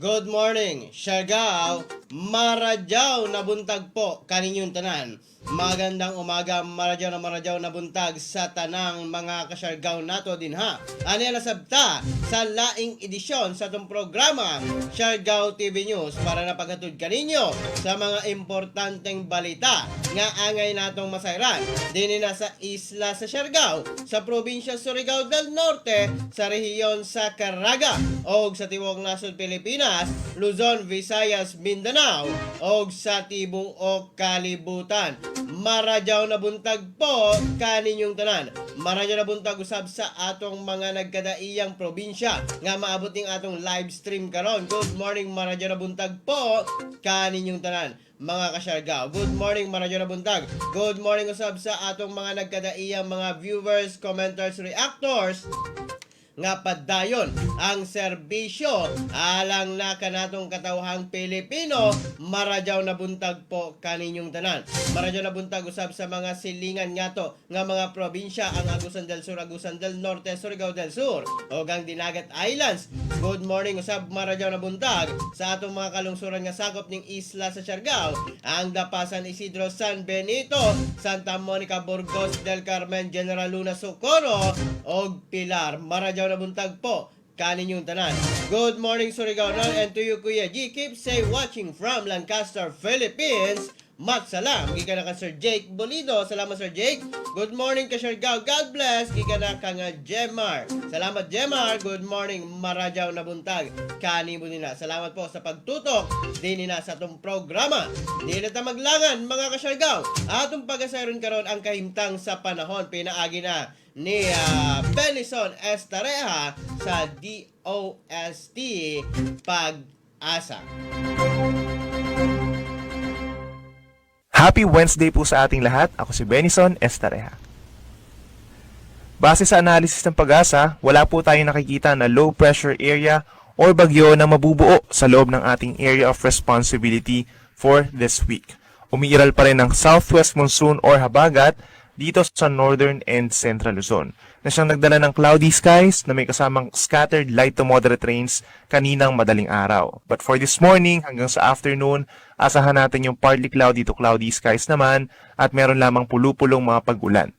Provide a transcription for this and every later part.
Good morning, Siargao. Maradyaw na buntag po kaninyong tanan. Magandang umaga, maradyaw na buntag sa tanang mga kasyargao nato din ha. Ani nasabta sa laing edisyon sa atong programa Siargao TV News para na paghatod kaninyo sa mga importanteng balita nga angay natong masayran dinhi na sa isla sa Siargao, sa probinsya Surigao del Norte, sa rehiyon sa Caraga og sa tibuok nasod Pilipinas, Luzon, Visayas, Mindanao og sa tibuok kalibutan. Maradyaw na buntag po kaninyong tanan. Maradyaw na buntag usab sa atong mga nagkadaiyang probinsya nga maabot ning atong live stream karon. Good morning, maradyaw na buntag po kaninyong tanan, mga kasyargao. Good morning, maradyaw na buntag. Good morning usab sa atong mga nagkadaiyang mga viewers, commenters, reactors nga padayon ang serbisyo alang na kanatong katawhang Pilipino. Maradyaw na buntag po kaninyong tanan. Maradyaw na buntag usab sa mga silingan ngato nga mga probinsya, ang Agusan del Sur, Agusan del Norte, Surigao del Sur ug ang Dinagat Islands. Good morning usab, maradyaw na buntag sa atong mga kalungsuran nga sakop ning isla sa Siargao, ang Dapa, San Isidro, San Benito, Santa Monica, Burgos del Carmen, General Luna, Socorro og Pilar. Maradyaw na buntag po kaninyong tanan. Good morning, Surigao and to you, Kuya G. Keep safe watching from Lancaster, Philippines. Mat salam. Gikan na ka Sir Jake Bolido. Salamat, Sir Jake. Good morning ka Siargao. God bless. Gikan na ka nga Jemar. Salamat, Jemar. Good morning. Maradyaw na buntag kanimo nila. Salamat po sa pagtutok din na sa atong programa. Dili ta maglangan, mga kasyargao. Atong pagasayron karon ang kahimtang sa panahon pinaagi na ni Benison Estareja sa DOST Pag-asa. Happy Wednesday po sa ating lahat. Ako si Benison Estareja. Base sa analysis ng PAGASA, wala po tayong nakikita na low pressure area or bagyo na mabubuo sa loob ng ating area of responsibility for this week. Umiiral pa rin ang southwest monsoon or habagat dito sa northern and central Luzon na siyang nagdala ng cloudy skies na may kasamang scattered light to moderate rains kaninang madaling araw. But for this morning hanggang sa afternoon, asahan natin yung partly cloudy to cloudy skies naman at meron lamang pulupulong mga pag-ulan.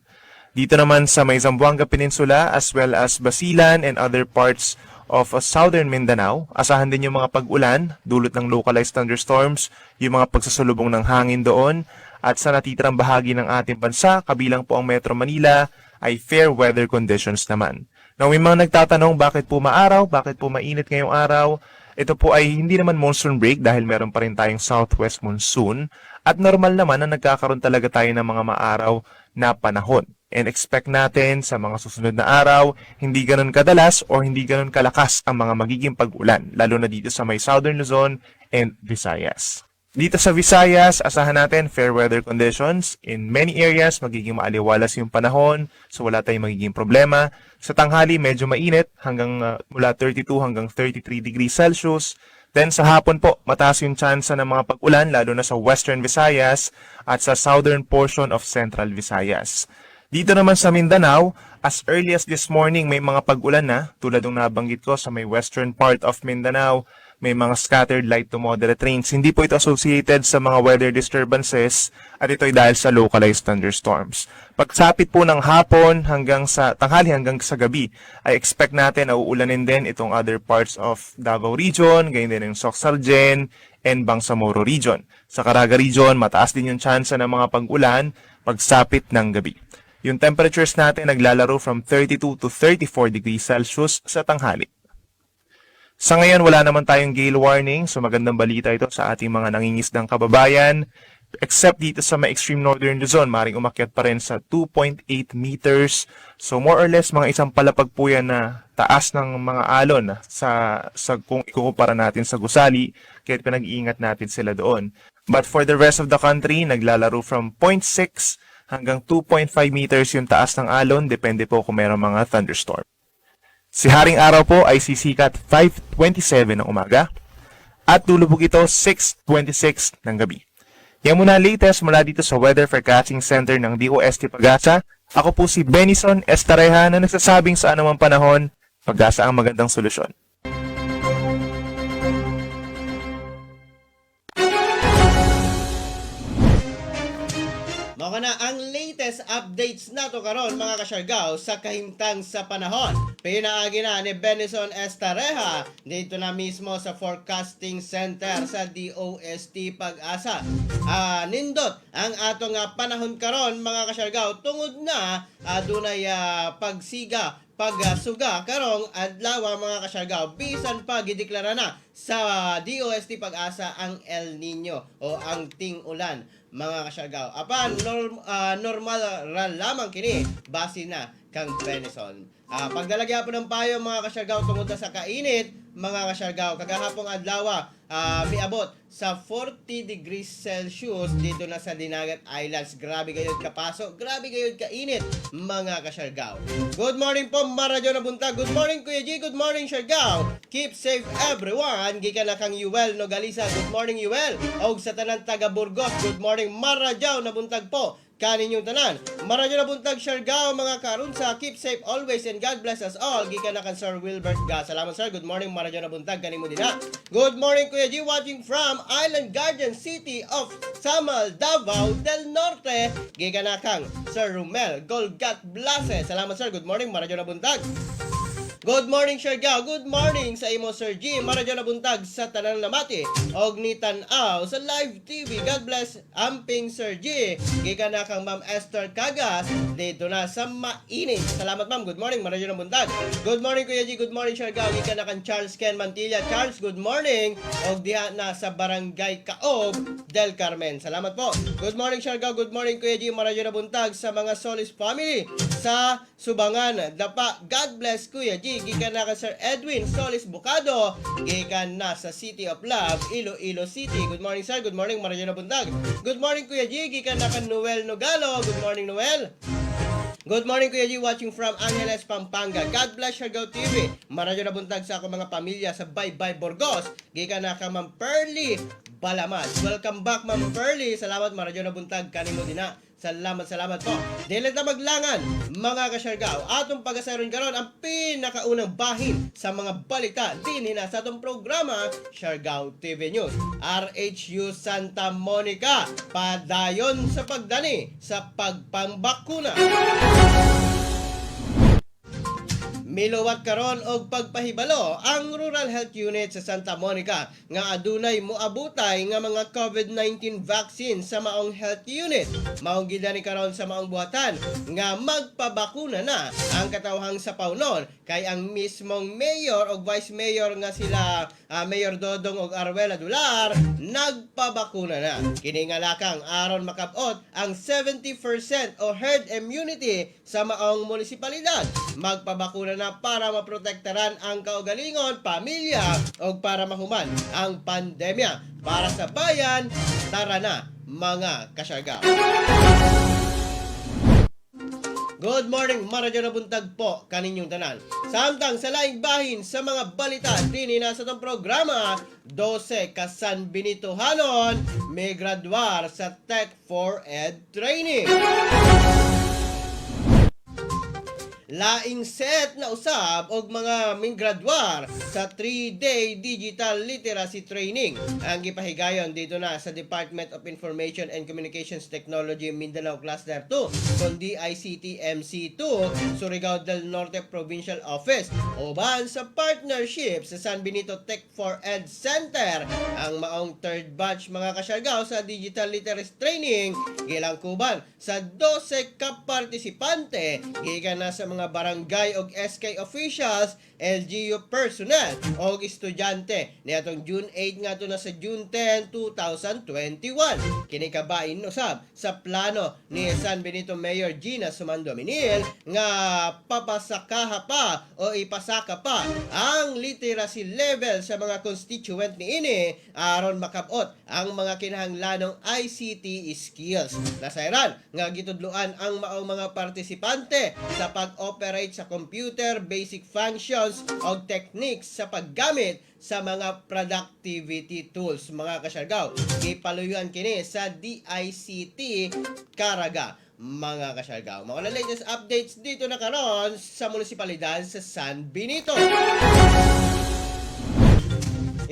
Dito naman sa may Zamboanga Peninsula as well as Basilan and other parts of southern Mindanao, asahan din yung mga pag-ulan dulot ng localized thunderstorms, yung mga pagsasalubong ng hangin doon, at sa natitirang bahagi ng ating bansa, kabilang po ang Metro Manila, ay fair weather conditions naman. Now, may mga nagtatanong bakit po maaraw, bakit po mainit ngayong araw. Ito po ay hindi naman monsoon break dahil meron pa rin tayong southwest monsoon at normal naman na nagkakaroon talaga tayo ng mga maaraw na panahon. And expect natin sa mga susunod na araw, hindi ganun kadalas or hindi ganun kalakas ang mga magiging pag-ulan, lalo na dito sa may southern Luzon and Visayas. Dito sa Visayas, asahan natin fair weather conditions. In many areas, magiging maaliwalas yung panahon, so wala tayong magiging problema. Sa tanghali, medyo mainit, hanggang mula 32 hanggang 33 degrees Celsius. Then sa hapon po, mataas yung tsansa ng mga pag-ulan, lalo na sa Western Visayas at sa southern portion of Central Visayas. Dito naman sa Mindanao, as early as this morning, may mga pag-ulan na, tulad ng nabanggit ko sa may western part of Mindanao, may mga scattered light to moderate rains. Hindi po ito associated sa mga weather disturbances at ito ay dahil sa localized thunderstorms. Pagsapit po ng hapon hanggang sa tanghali hanggang sa gabi, ay expect natin na uulanin din itong other parts of Davao Region, gayon din yung Soccsksargen and Bangsamoro Region. Sa Caraga Region, mataas din yung tsansa ng mga pag-ulan pagsapit ng gabi. Yung temperatures natin naglalaro from 32 to 34 degrees Celsius sa tanghali. Sa ngayon, wala naman tayong gale warning, so magandang balita ito sa ating mga nangingisdang kababayan. Except dito sa may extreme northern Luzon, maring umakyat pa rin sa 2.8 meters. So more or less, mga isang palapag po yan na taas ng mga alon sa kung ikukumpara natin sa gusali, kahit pinag-iingat natin sila doon. But for the rest of the country, naglalaro from 0.6 hanggang 2.5 meters yung taas ng alon, depende po kung meron mga thunderstorm. Si Haring Araw po ay sisikat 5:27 ng umaga at lulubog ito 6:26 ng gabi. Yan muna ang latest mula dito sa Weather Forecasting Center ng DOST PAGASA. Ako po si Benison Estareja na nagsasabing sa anumang panahon, PAGASA ang magandang solusyon. Latest updates nato karon, mga kasyargaw, sa kahimtang sa panahon. Pinaagi na ni Benison Estareja dito na mismo sa Forecasting Center sa DOST Pag-asa. Nindot ang atong panahon karon, mga kasyargaw, tungod na adunay pagsiga, pagsuga karong adlaw, mga kasyargaw, bisan pa gideklara na sa DOST Pag-asa ang El Nino o ang ting-ulan, mga kasyargaw. Apan normal ra lamang kini base na kang Benison. Pagdalagya po ng payo, mga kasyargaw, tungod na sa kainit, mga kasyargaw, kagahapong adlaw miabot sa 40 degrees Celsius dito na sa Dinagat Islands. Grabe gayud kapaso, grabe gayud kainit, mga kasyargaw. Good morning po, Maradyo na buntag. Good morning, Kuya G. Good morning, Siargao. Keep safe, everyone. Gikan na kang Yuel Nogalisa. Good morning, Yuel. Og sa tanan taga Burgos. Good morning, Maradyaw na buntag po kaninyong tanan. Maradyo na buntag, Siargao, mga karunsa. Keep safe always and God bless us all. Gikan na kan Sir Wilbert Ga. Salamat, sir. Good morning, Maradyo na buntag kanimo din ha. Good morning, Kuya G, watching from Island Garden City of Samal, Davao del Norte. Gikan na kang Sir Romel Golgat Blase. Salamat, sir. Good morning, Maradyo na buntag. Good morning, Siargao. Good morning sa imo, Sir G. Maradyo na buntag sa tanan namati og ni tan-aw sa live TV. God bless, amping Sir G. Gikan na kang Ma'am Esther Cagas dito na sa Mainit. Salamat, ma'am. Good morning, Maradyo na buntag. Good morning, Kuya G. Good morning, Siargao. Gikan na kang Charles Ken Mantilla. Charles, good morning. Og diha na sa Barangay Kaob del Carmen. Salamat po. Good morning, Siargao. Good morning, Kuya G. Maradyo na buntag sa mga Solis family sa Subangan, Dapa. God bless, Kuya G. Gikan na ka Sir Edwin Solis Bucado. Gikan na sa City of Love, Iloilo City. Good morning, sir. Good morning, Maradyo na buntag. Good morning, Kuya G. Gikan na ka Noel Nogalo. Good morning, Noel. Good morning, Kuya G, watching from Angeles, Pampanga. God bless Siargao TV. Maradyo na buntag sa ako mga pamilya sa Baybay, Burgos. Gikan na ka Ma'am Pearly Balamat. Welcome back, Ma'am Pearly. Salamat, maradyo na buntag kanimo din na. Salamat, salamat po. Dili ta maglangan, mga kasyargaw. Atong pagasaron karon ang pinakaunang bahin sa mga balita dinhi na sa atong programa Siargao TV News. RHU Santa Monica padayon sa pagdani sa pagpambakuna. Miluwat karon og pagpahibalo ang Rural Health Unit sa Santa Monica nga adunay moabutay nga mga COVID-19 vaccine sa maong health unit. Maong gidani karon sa maong buhatan nga magpabakuna na ang katawhang sa Paunon kay ang mismong mayor og vice mayor nga sila Mayor Dodong og Arwela Dular nagpabakuna na. Kini nga lakang aron makabot ang 70% o herd immunity sa maong munisipalidad. Magpabakuna na para maprotektaran ang kaugalingon, pamilya o para mahuman ang pandemya. Para sa bayan, tara na, mga kasyargaw. Good morning, maradyo na buntag po kaninyong tanan. Samtang sa laing bahin sa mga balita dinhi na sa itong programa, 12 ka San Benitohanon may graduar sa Tech 4 Ed Training. Laing set na usab og mga minggraduar sa 3-day digital literacy training ang gipahigayon dito na sa Department of Information and Communications Technology Mindanao Cluster 2 kon DICT MC2 Surigao del Norte Provincial Office uban sa partnership sa San Benito Tech 4 Ed Center. Ang maong third batch, mga kasyargaw, sa digital literacy training gilangkuban sa 12 ka partisipante gikan na sa mga barangay og SK officials, LGU personnel og estudyante niadtong June 8 ngadto na sa June 10, 2021. Kini kabahin usab sa plano ni San Benito Mayor Gina Sumando Minil nga papasakaha pa o ipasaka pa ang literacy level sa mga constituent niini aron makabot ang mga kinahanglanong ICT skills. Nasayran nga gitudloan ang maong mga partisipante sa pag-operate sa computer, basic functions o techniques sa paggamit sa mga productivity tools, mga kasyargaw. Gipaluyuan kini sa DICT Caraga, mga kasyargaw. Mga na latest updates dito na karon sa munisipalidad sa San Benito.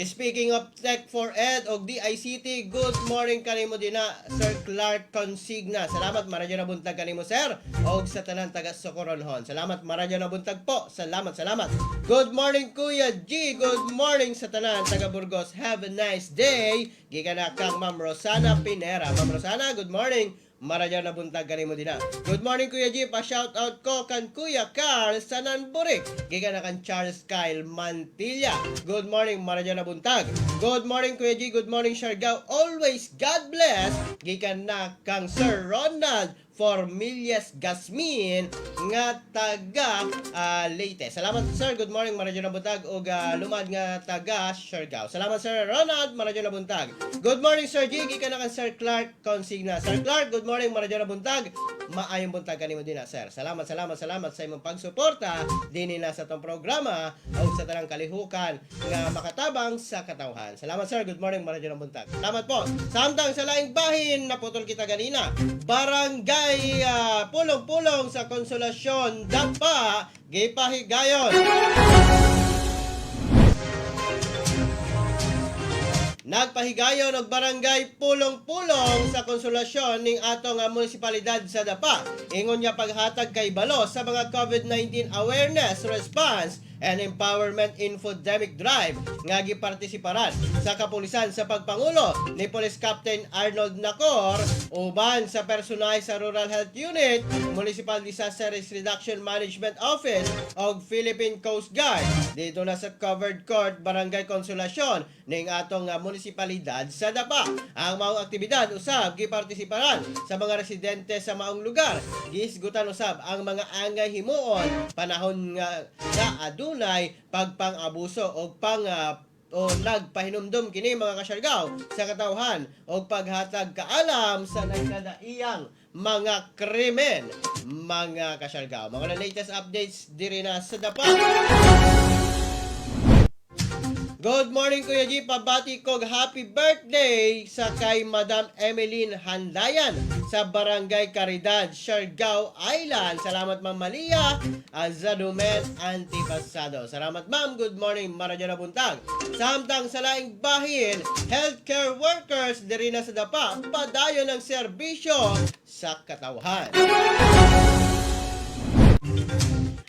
Speaking of Tech for Ed og DICT, good morning kanimo dinha, Sir Clark Consigna. Salamat, maradyo na buntag kanimo, sir, og sa tanan taga Socoronhon. Salamat, maradyo na buntag po. Salamat, salamat. Good morning, Kuya G. Good morning sa tanan taga Burgos. Have a nice day. Gikan na kang Ma'am Rosana Pinera. Ma'am Rosana, good morning. Maradyo na buntag kanimo dinha. Good morning, Kuya G. Pa shout out ko kan Kuya Carl sa Nanburik. Gikan na kan Charles Kyle Mantilla. Good morning, maradyo na buntag. Good morning, Kuya G. Good morning, Siargao. Always God bless. Gikan na kang Sir Ronald Formillas Gasmin nga taga Leyte. Salamat, sir. Good morning, maradyo na buntag og lumad nga taga Siargao. Salamat, Sir Ronald, maradyo na buntag. Good morning, Sir G. Gikan na kan Sir Clark Consigna. Sir Clark, good morning, maradyo na buntag. Maayong buntag kanimo dinha, sir. Salamat, salamat, salamat sa imong pagsuporta dinhi na sa atong programa ug sa tanang kalihukan nga makatabang sa katawhan. Salamat, sir. Good morning, maradyo na buntag. Salamat po. Samtang sa laing bahin, naputol kita ganina. Barangay Pulong-Pulong sa Konsolasyon, Dapa, gipahigayon. Nagpahigayon og Barangay Pulong-Pulong sa Konsolasyon ning atong munisipalidad sa Dapa. Ingon niya paghatag kay balo sa mga COVID-19 awareness, response and empowerment infodemic drive nga gipartisiparan sa kapulisan sa pagpangulo ni Police Captain Arnold Nacor uban sa personahe sa Rural Health Unit, Municipal Disaster Risk Reduction Management Office ug Philippine Coast Guard dito na sa covered court, Barangay Consolacion ning atong munisipalidad sa Dapa. Ang maong aktibidad usab gipartisiparan sa mga residente sa maong lugar. Gihisgutan usab ang mga angay himuon panahon nga adunay pagpang-abuso og pang o nagpahinumdum kini, mga kasyargaw, sa katawhan og paghatag kaalam sa nagkadaiyang mga krimen, mga kasyargaw. Mga latest updates diri na sa Dapa. Good morning, Kuya G, pabati kog happy birthday sa kay Madam Emeline Handayan sa Barangay Caridad, Siargao Island. Salamat, Ma'am Malia Azadumen Antipasado. Salamat, ma'am, good morning, maradyo na buntag. Samtang sa laing bahin, healthcare workers diri na sa Dapa, padayon ng serbisyo sa katawhan.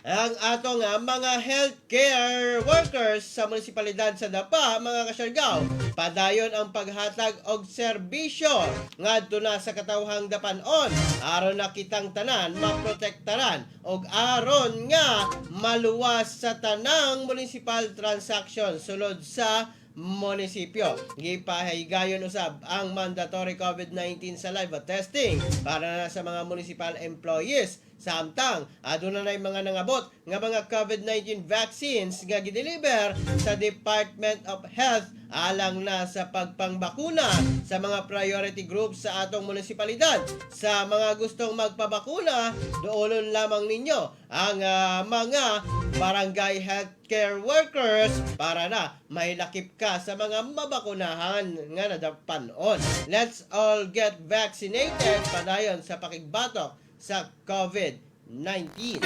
Ang atong mga healthcare workers sa munisipalidad sa Dapa, mga kasyargaw, padayon ang paghatag og serbisyo ngadto na sa katawhang Dapanon aron na kitang tanan maprotektaran og aron nga maluwas sa tanang municipal transaction sulod sa munisipyo. Gipahigayon usab ang mandatory COVID-19 saliva testing para na sa mga municipal employees. Samtang aduna na mga nangabot nga mga COVID-19 vaccines nga gideliver sa Department of Health alang na sa pagpangbakuna sa mga priority groups sa atong munisipalidad. Sa mga gustong magpabakuna, duolon lamang ninyo ang mga barangay healthcare workers para na may lakip ka sa mga mabakunahan nga nadapanon. Let's all get vaccinated, padayon sa pakigbatok sa COVID-19.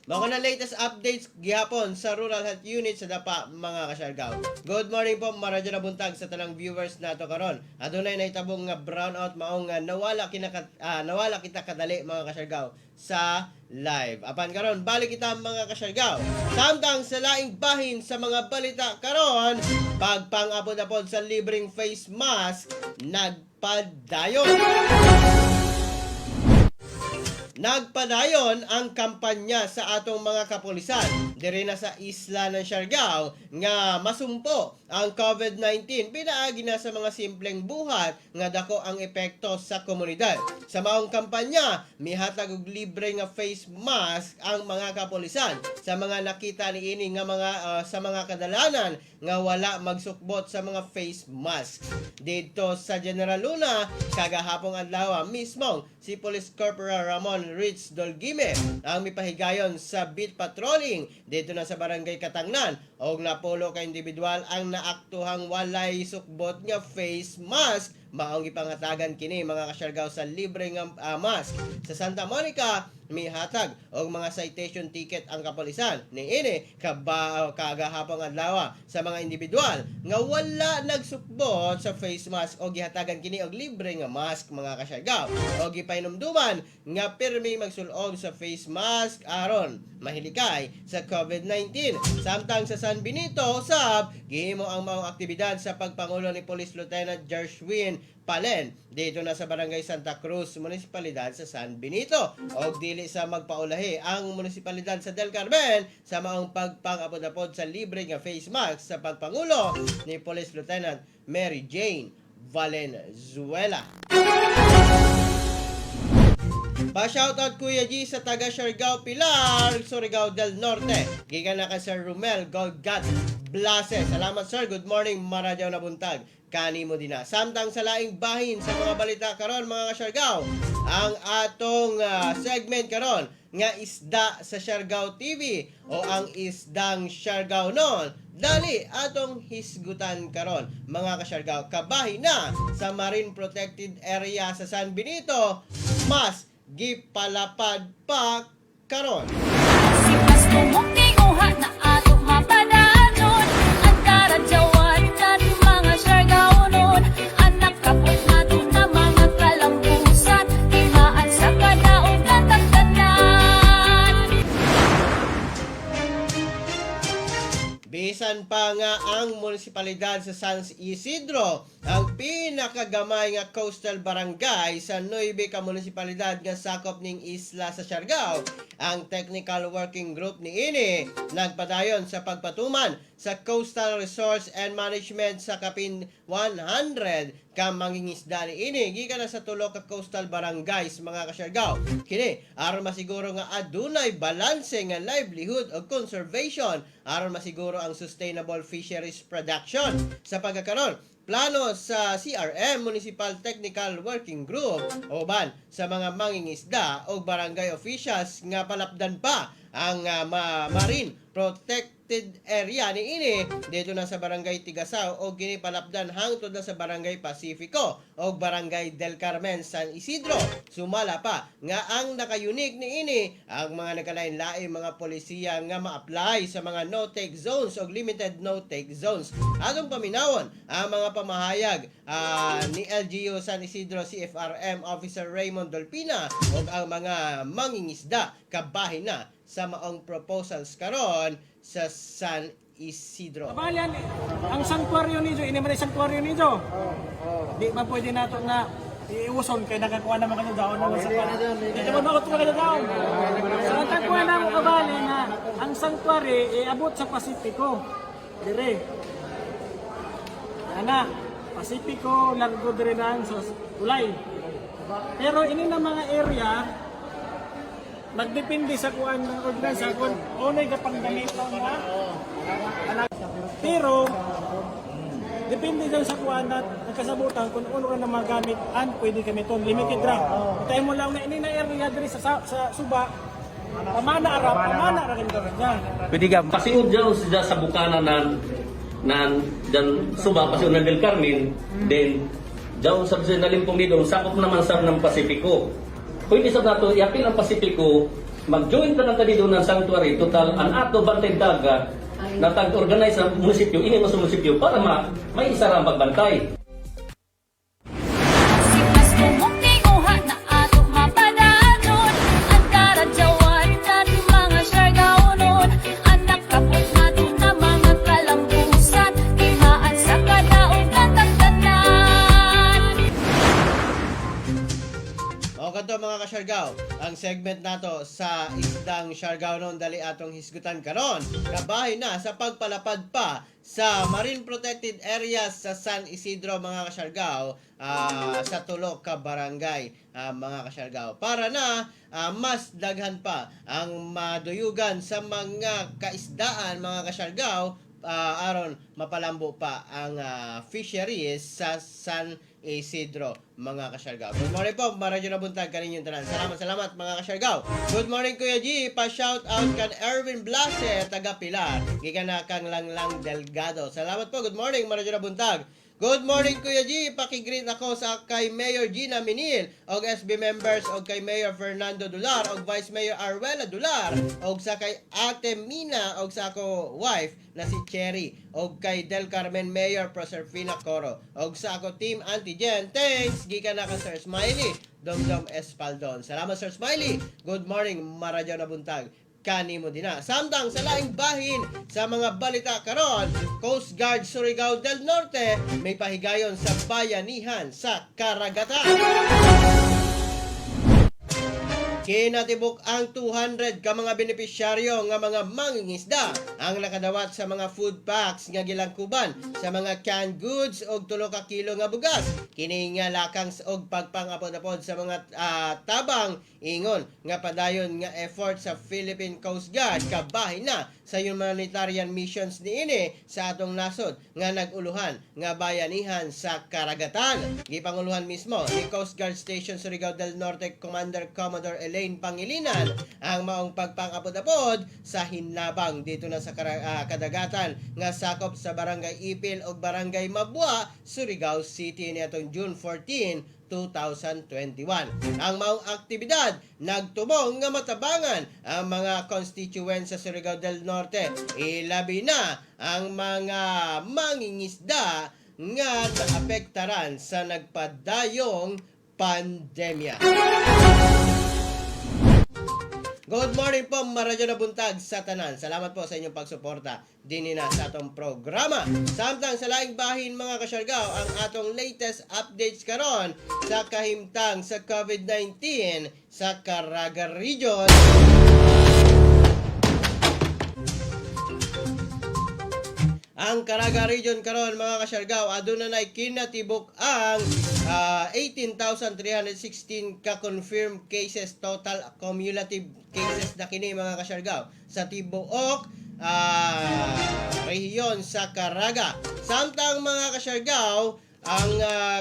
Mao na latest updates gihapon sa Rural Health Unit sa Dapa, mga kasyargaw. Good morning po, maradyo na buntag sa tanang viewers nato karon. Adunay nahitabong nga brownout, maong nga nawala kita kadali, mga kasyargaw, sa live. Apan karon balik kita, mga kasyargaw. Samtang sa laing bahin sa mga balita karon, pagpang-apod-apod sa libreng face mask nagpadayon. Nagpadayon ang kampanya sa atong mga kapulisan diri na sa isla ng Siargao nga masumpo ang COVID-19 pinaagi na sa mga simpleng buhat nga dako ang epekto sa komunidad. Sa maong kampanya, mihatag og libre nga face mask ang mga kapulisan sa mga nakita niini nga mga sa mga kadalanan nga wala magsukbot sa mga face mask. Dito sa General Luna, kagahapong adlaw mismo, si Police Corporal Ramon Rich Dolgime ang mipahigayon sa beat patrolling dito na sa Barangay Katangnan og napulo ka individual ang naaktuhang walay sukbot nga face mask. Maong gipangatagan kini, mga kasyargaw, sa libre nga mask. Sa Santa Monica, mihatag og mga citation ticket ang kapolisan niini kaba kagahapon adlaw sa mga individual nga wala nagsukbot sa face mask o gihatagan kini og libre nga mask, mga kasyargaw, o gipahinumduman nga pirmi magsulob sa face mask aron mahilikay sa COVID-19. Samtang sa San Benito sab, gihimo ang maong aktibidad sa pagpangulo ni Police Lieutenant Jershwin Palen dito na sa Barangay Santa Cruz, munisipalidad sa San Benito. Og dili sa magpaulahi ang munisipalidad sa Del Carmen sa maong pagpangapod-apod sa libre nga face mask sa pagpangulo ni Police Lieutenant Mary Jane Valenzuela. Pa-shoutout, Kuya G, sa taga Siargao Pilar, Surigao del Norte. Gikan na ka Sir Romel Golgat Blase. Salamat, sir. Good morning, maradyaw na buntag kani mo dina. Samtang sa laing bahin sa mga balita karon, mga kasyargao, ang atong segment karon nga Isda sa Siargao TV o ang Isdang Siargao Non. Dali atong hisgutan karon, mga kasyargao, kabahin na sa Marine Protected Area sa San Benito, mas gipalapad pa karon. Sipas tumukti uha na ato mapadanon. Ang karadyawan kan mga Siargaonon. Anak kapot nato na mga kalampusan. Timaan sa kadaog katagtanan. Bisan pa nga ang munisipalidad sa San Isidro ang pinakagamay nga coastal barangay sa nuebe ka munisipalidad nga sakop ning isla sa Siargao, ang Technical Working Group ni ini nagpadayon sa pagpatuman sa coastal resource and management sa kapin 100 ka mangingisda ni ini gikan na sa tulo ka coastal barangays, mga kasyargao. Kini aron masiguro nga adunay balanse nga livelihood ug conservation aron masiguro ang sustainable fisheries production. Sa pagkakaron, plano sa CRM Municipal Technical Working Group uban sa mga mangingisda o barangay officials nga palapdan pa ang marine protected area ni ini dito na sa Barangay Tigasaw o gini palapdan hangtod na sa Barangay Pacifico o Barangay Del Carmen, San Isidro. Sumala pa nga ang naka-unique ni ini ang mga nagkalain-lain mga polisiya nga ma-apply sa mga no-take zones o limited no-take zones. Atong paminawon ang mga pamahayag ni LGU San Isidro CFRM Officer Raymond Dolpina ug ang mga mangingisda kabahin na sa maong proposals karon sa San Isidro. Kabalian, ang sanktuaryo niyo, ini man ang sanktuaryo niyo. Di man pwede nato nga iuson kay nakakuha naman kayo daon naman sa. Di naman ako kayo daon. So ang tagkuha na mo, kabali, nga ang sanctuary iabot sa Pasipiko. Dire. Ana, Pasipiko largo dire na sa tulay. Pero ini na mga area magdepende sa kuan ng ordinance kung unay kapanggamito nga. Pero depende dyan sa kuan na nagkasabutan kung ano ka na magamit an pwede gamiton, limited ra. Tayo mo lang na ini na area diri sa suba, pamana ra, pamana ra kini niya. Pwede ka Pasiud dyan siya sa bukana nan dyan suba pasiud ng Del Carmen, then dyan sa sa nalimpong dito sakop naman sa ng Pasipiko. Pwede sa nato iapil ang Pasipiko, mag-join pa lang ka dito ng sanctuary total ang ato bantay dagat na tag-organize ang munisipyo ini mo sa munisipyo para may isa ra ang pagbantay. Sipas tumukti uha na ato mapadanon. Ang karadyawan kan mga Siargaonon. Anak kapot nato na mga kalampusan. Timaan sa kadaog katagtanan. O kadto, mga kasyargaw, ang segment nato sa Isdang Siargao Noon, dali atong hisgutan karon. Kabahin na sa pagpalapad pa sa Marine Protected Areas sa San Isidro, mga kasyargaw, sa tulo ka barangay, mga kasyargaw, para na mas daghan pa ang maduyugan sa mga kaisdaan, mga kasyargaw, aron mapalambo pa ang fisheries sa San Isidro, mga kasyargaw. Good morning po, maradyo na buntag kaninyong tanan. Salamat, salamat, mga kasyargaw. Good morning, Kuya G, pa-shout out kan Erwin Blase, taga Pilar. Gikan na kang Langlang Delgado. Salamat po, good morning, maradyo na buntag. Good morning, Kuya G. Paki-greet ako sa kay Mayor Gina Minil og SB members og kay Mayor Fernando Dular og Vice Mayor Arwela Dular og sa kay Ate Mina og sa ako wife na si Cherry og kay Del Carmen Mayor Proserpina Coro og sa ako team Antigen. Thanks gikan na ka Sir Smiley Domdom Espaldon. Salamat, Sir Smiley. Good morning, maradyo na buntag kanimo dina. Samtang sa laing bahin sa mga balita karon, Coast Guard Surigao del Norte may pahigayon sa bayanihan sa karagatan. Kinatibuk ang 200 ka mga benepisyaryo nga mga mangingisda ang nakadawat sa mga food packs nga gilangkuban sa mga canned goods og 3 ka kilo nga bugas. Kini nga lakang og pagpangapod-apod sa mga tabang ingon nga padayon nga effort sa Philippine Coast Guard kabahin na sa humanitarian missions niini sa atong nasod nga nag-uluhan nga bayanihan sa karagatan. Gipanguluhan mismo ni Coast Guard Station Surigao del Norte Commander Commodore Elaine Pangilinan ang maong pagpangapod-apod sa hinabang dito na sa kadagatan nga sakop sa Barangay Ipil ug Barangay Mabua, Surigao City niadtong June 14, 2021. Ang maong aktibidad nagtumong nga matabangan ang mga constituents sa Surigao del Norte, ilabi na ang mga mangingisda nga naapektaran sa nagpadayong pandemya. Good morning po, maradyo na buntag sa tanan. Salamat po sa inyong pagsuporta dinhi na sa atong programa. Samtang sa laing bahin, mga kasyargaw, ang atong latest updates karon sa kahimtang sa COVID-19 sa Caraga Region. Ang Caraga Region karon, mga kasyargaw, aduna nay kinatibuk ang 18,316 ka-confirmed cases. Total cumulative cases na kini, mga kasyargaw, sa tibuok rehiyon sa Caraga. Samtang, mga kasyargaw, ang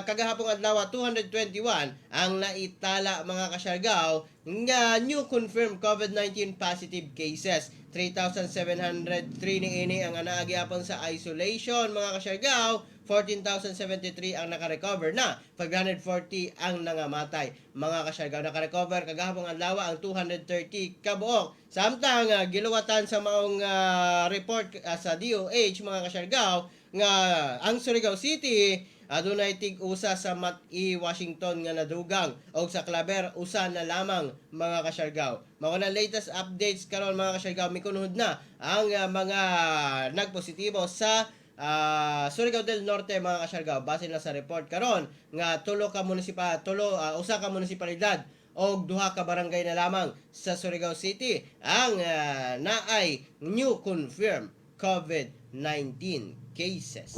kagahapong adlaw, 221 ang naitala, mga kasyargaw, nga new confirmed COVID-19 positive cases. 3,703 niini ang anaa gihapon sa isolation, mga kasyargaw. 14,073 ang nakarecover na, 540 ang nangamatay, mga kasyargaw. Nakarecover kagahapong adlaw ang 230 kabuok. Samtang giluwatan sa maong report sa DOH, mga kasyargaw, nga ang Surigao City adunay tig-usa sa Mat-I Washington nga nadugang og sa Claver usa na lamang, mga kasyargaw. Mao na latest updates karon, mga kasyargaw. Mikunhod na ang mga nagpositibo sa Surigao del Norte, mga kasyargaw, base na sa report karon nga tulo ka munisipal tulo usa ka munisipalidad og duha ka barangay na lamang sa Surigao City ang naay new confirmed COVID-19 cases.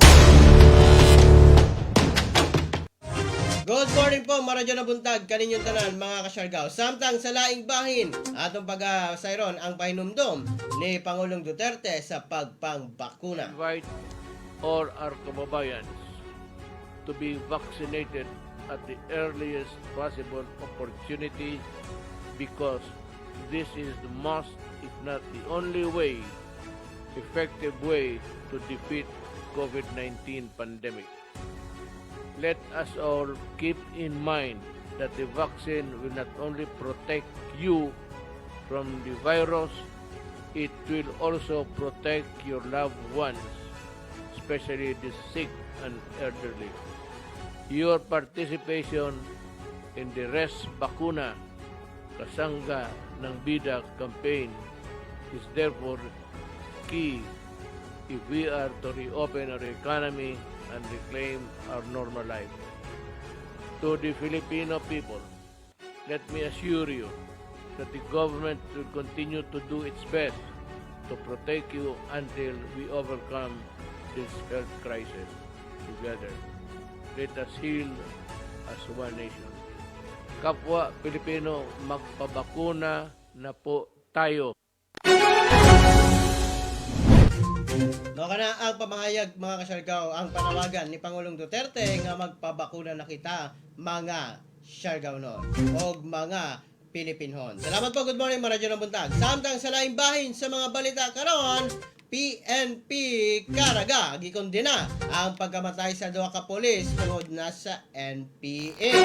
Good morning po, maradyo na buntag kaninyong tanan, mga kasyargaw. Samtang sa laing bahin, atong pag-sayron ang pahinumdom ni Pangulong Duterte sa pagpangbakuna. Invite all our kababayans to be vaccinated at the earliest possible opportunity because this is the most, if not the only way, effective way to defeat COVID-19 pandemic. Let us all keep in mind that the vaccine will not only protect you from the virus, it will also protect your loved ones, especially the sick and elderly. Your participation in the Res Bakuna Kasangga ng Bida campaign is therefore key if we are to reopen our economy and reclaim our normal life. To the Filipino people, let me assure you that the government will continue to do its best to protect you until we overcome this health crisis together. Let us heal as one nation. Kapwa Pilipino, magpabakuna na po tayo. Mao kana ang pamahayag, mga kasyargaw, ang panawagan ni Pangulong Duterte nga magpabakuna na kita, mga Siargaonon og mga Pilipinhon. Salamat po, good morning, maradyo ng buntag. Samtang sa laing bahin sa mga balita karon, PNP Caraga gikondena ang pagkamatay sa duha ka pulis tungod na sa NPA.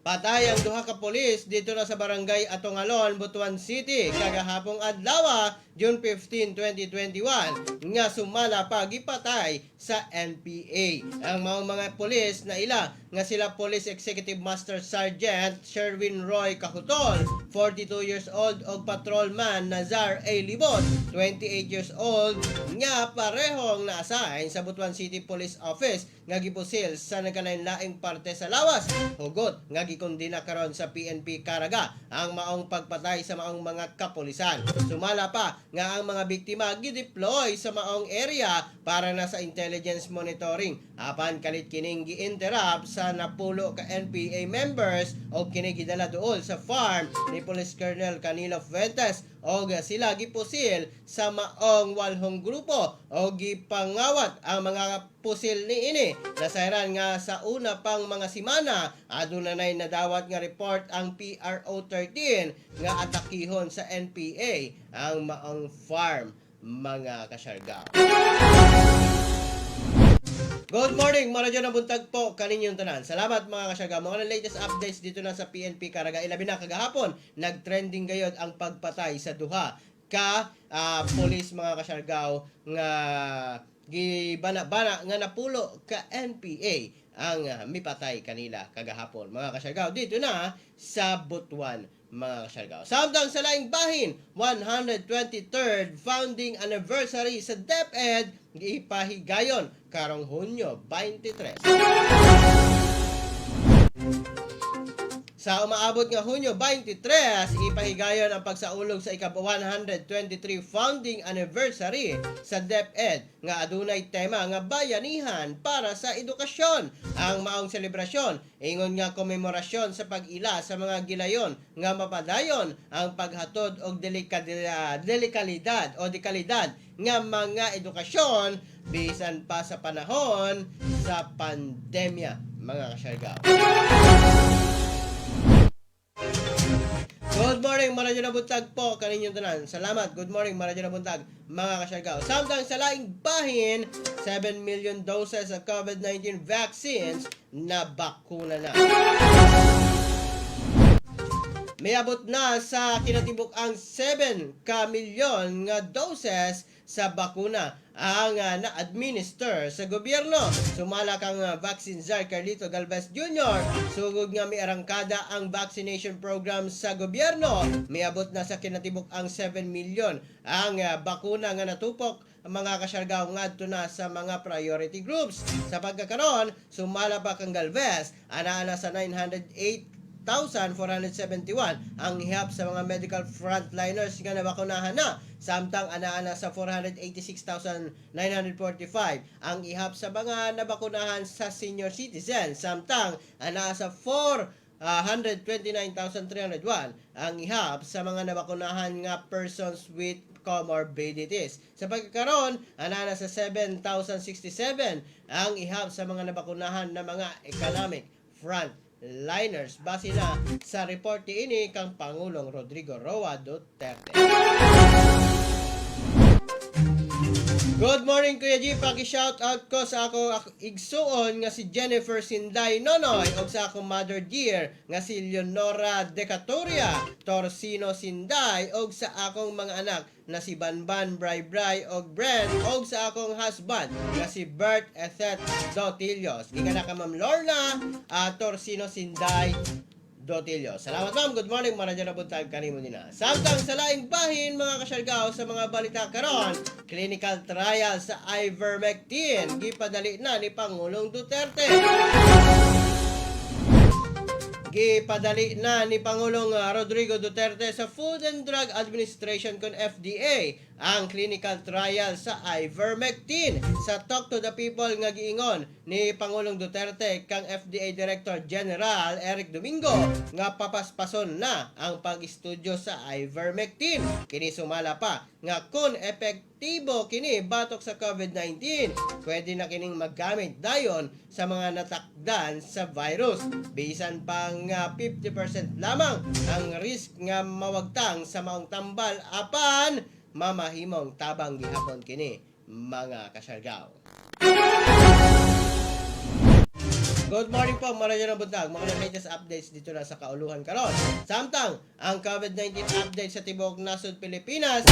Patay ang duha ka pulis dito na sa barangay Atongalon, Butuan City kagahapong adlaw, June 15, 2021, nga sumala pa gipatay sa NPA. Ang maong mga pulis na ila nga sila Police Executive Master Sergeant Sherwin Roy Kahutol, 42 years old, og Patrolman Nazar A. Libon, 28 years old, nga parehong na-assign sa Butuan City Police Office nga gipusil sa nagkalain-laing parte sa lawas. Hugot nga gikondena karon sa PNP Caraga ang maong pagpatay sa maong mga kapulisan. Sumala pa nga ang mga biktima gideploy sa maong area para na sa intelligence monitoring. Apan kalit kining gi-interrupt sa napulo ka NPA members o kini gidala duol sa farm ni Police Colonel Canilo Fuentes og sila gipusil sa maong walhong grupo o gipangawat ang mga pusil niini. Nasayran nga sa una pang mga simana, aduna nay nadawat nga report ang PRO 13 nga atakihon sa NPA ang maong farm, mga kasyargaw. Good morning, Maradyo na buntag po kaninyong tanan. Salamat, mga kasyargaw. Mga latest updates dito na sa PNP Caraga. Ilabi na kagahapon, nagtrending gayod ang pagpatay sa duha ka police, mga kasyargaw, nga gibana-bana nga napulo ka NPA ang mipatay kanila kagahapon, mga kasyargaw, dito na sa Butuan, mga kasyargaw. Samtang sa laing bahin, 123rd founding anniversary sa DepEd gipahigayon karong Hunyo 23. Sa umaabot nga Hunyo 23, ipahigayon ang pagsaulog sa ika-123 founding anniversary sa DepEd nga adunay tema nga "Bayanihan para sa Edukasyon". Ang maong selebrasyon ingon nga komemorasyon sa pag-ila sa mga gilayon nga mapadayon ang paghatod og delikalidad o dekalidad nga mga edukasyon bisan pa sa panahon sa pandemya, mga kasyargaw. Good morning, maradyo na buntag po kaninyong tanan. Salamat. Good morning, maradyo na buntag, mga kasyargaw. Samtang sa laing bahin, 7 million doses of COVID-19 vaccines na bakuna na. Miabot na sa kinatibuk ang 7 ka milyon nga doses sa bakuna ang na-administer sa gobyerno. Sumala kang Vaccine Czar Carlito Galvez Jr., sugod nga miarangkada ang vaccination program sa gobyerno, miabot na sa kinatibuk ang 7 milyon ang bakuna nga natupok, mga kasyargaw, ngadto na sa mga priority groups. Sa pagkakaron, sumala pa kang Galvez, ana-ana sa 908 1,471 ang ihap sa mga medical frontliners nga nabakunahan na, samtang ana-ana sa 486,945 ang ihap sa mga nabakunahan sa senior citizen, samtang ana sa 429,301 ang ihap sa mga nabakunahan nga persons with comorbidities. Sa pagkakaroon, ana sa 7,067 ang ihap sa mga nabakunahan na mga economic frontliners base na sa report ini kang Pangulong Rodrigo Roa Duterte. Good morning, Kuya G, paki-shout out ko sa ako igsuon nga si Jennifer Sinday Nonoy ug sa akong mother dear nga si Leonora Decatoria Torsino Sinday ug sa akong mga anak na si Banban, Bray Bray og Brent ug sa akong husband nga si Bert Ethet Dotillos. Gikan na ka Ma'am Lorna Torsino Sinday Dotillo. Salamat, ma'am. Good morning. Maradyo na buntag kanimo nila. Samtang sa laing bahin, mga kasyargaw, sa mga balita karon, clinical trial sa ivermectin gipadali na ni Pangulong Duterte. Gipadali na ni Pangulong Rodrigo Duterte sa Food and Drug Administration kon FDA ang clinical trial sa ivermectin. Sa Talk to the People nga giingon ni Pangulong Duterte kang FDA Director General Eric Domingo nga papaspason na ang pag-estudyo sa ivermectin. Kini sumala pa nga kung epektibo kini batok sa COVID-19, pwede na kining maggamit dayon sa mga natakdan sa virus. Bisan pa nga 50% lamang ang risk nga mawagtang sa maong tambal, apan mamahimong tabang gihapon kini, mga kasyargaw. Good morning po, maradyo ng buntag. Mga latest updates dito na sa kauluhan karon. Samtang, ang COVID-19 update sa tibuok nasod Pilipinas.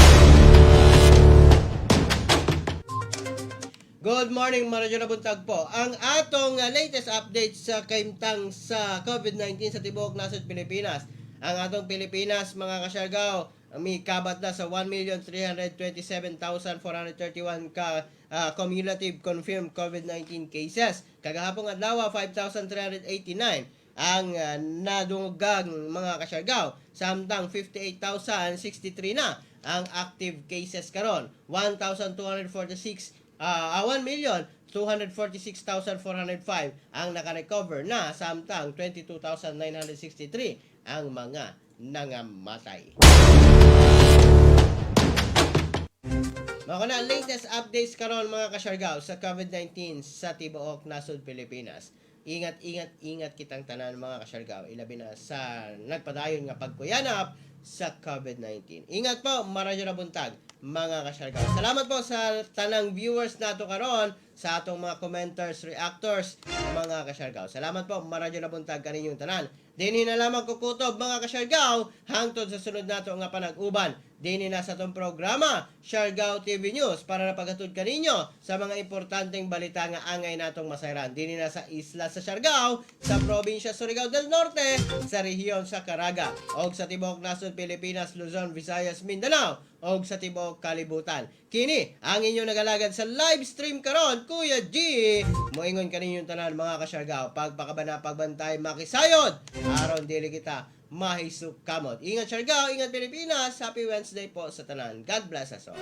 Good morning, maradyo na buntag po. Ang atong latest update sa kaimtang sa COVID-19 sa tibuok nasod Pilipinas. Ang atong Pilipinas, mga kasyargaw, may kabat na sa 1,327,431 ka cumulative confirmed COVID-19 cases. Kagahapong adlaw, 5,389 ang nadunggang, mga kasyargaw. Samtang 58,063 na ang active cases karon. 1,246 1,246,405 ang nakarecover na, samtang 22,963 ang mga nangamatay. Mga na latest updates karon, mga kasyargaw, sa COVID-19 sa tibuok nasod Pilipinas. Ingat, ingat, ingat kitang tanan, mga kasyargaw, ilabi na sa nagpadayon nga pagkuyanap sa COVID-19. Ingat po, maradyo na buntag, mga kasyargaw. Salamat po sa tanang viewers nato karon, sa atong mga commenters, reactors, mga kasyargaw. Salamat po, maradyo na buntag kaninyong tanan. Dini na lamang kukutob, mga kasyargaw, hangtod sa sunod nato nga panag-uban. Dini na sa atong programa, Siargao TV News, para na paghatod kaninyo sa mga importanteng balita nga angay natong masayran. Dini na sa isla sa Siargao, sa probinsya Surigao del Norte, sa rehiyon sa Caraga, og sa tibuok nasod Pilipinas, Luzon, Visayas, Mindanao, og sa tibuok kalibutan. Kini ang inyong nagalagad sa live stream karon, Kuya G. Moingon kaninyong tanan, mga kasyargao, pagpakabana, pagbantay, makisayod aron dili kita mahisuk kamot. Ingat Siargao, ingat Pilipinas. Happy Wednesday po sa tanan. God bless us all.